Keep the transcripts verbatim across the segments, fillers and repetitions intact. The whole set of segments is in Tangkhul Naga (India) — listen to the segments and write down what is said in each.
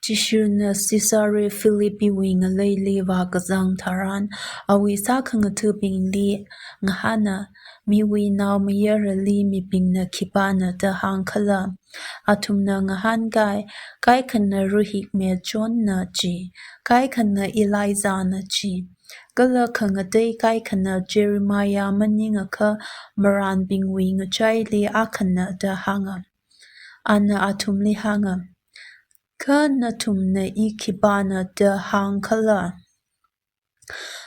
Jishuna Caesarea Philippiwui ngaleili vākazang tharan, awui sākhangathabingli ngahāna, Miwui Naomayarali mibingna khipāna da hāngkhala? Athumna ngahānkai, Kaikhana Rahikme Johnna ji, kaikhana Elijahna ji, kala khangatei kaikhana Jeremiah maningakha marānbingwui ngachaili akhana da hānga. Ana athumli hānga, Kha nathumna I khipāna da hāngkhala?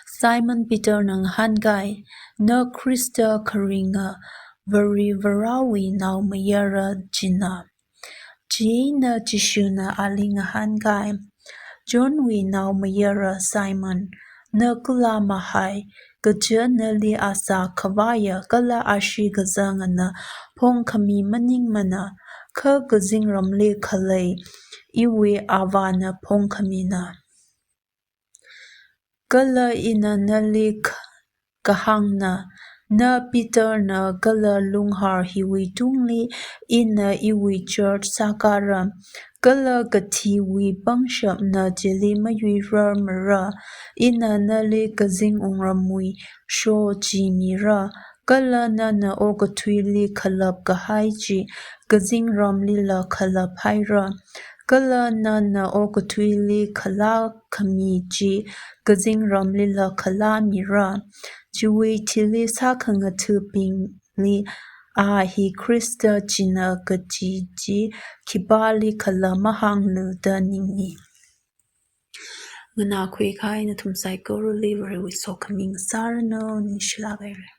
Simon Peterna ngahānkai, Na Khrista kharinga Varivarāwui Naomayara china. Chieina Jishuna ali ngahānkai, Johnwui naomayara Simon, na kala mahai, kaja nali asā khavāya kala ashee kazangana phongkhami maningmana, kha kazingramli khalei iwui Avāna phongkhamina. Kala ina nali k-, kahāngna, na Peterna kala lunghar hiwui tungli ina iwui church sākāra, kala kathiwui pangshapna chili mayuirarmara. Ina nali kazing wungramwui sho chi mira, kala nana okathuili khalap kahai chi kazingramlila khalap haira, kala nana okathuili khalā khami chi kazingramlila khalāmira. Chiwui thili sākhangathabingli, A hi Khrista china kaji chi khipālikhala mahānglu da ningi. Nganākhui kahai nathum saikorali Varewui sokhami ngasāranu, ningshilāk haira.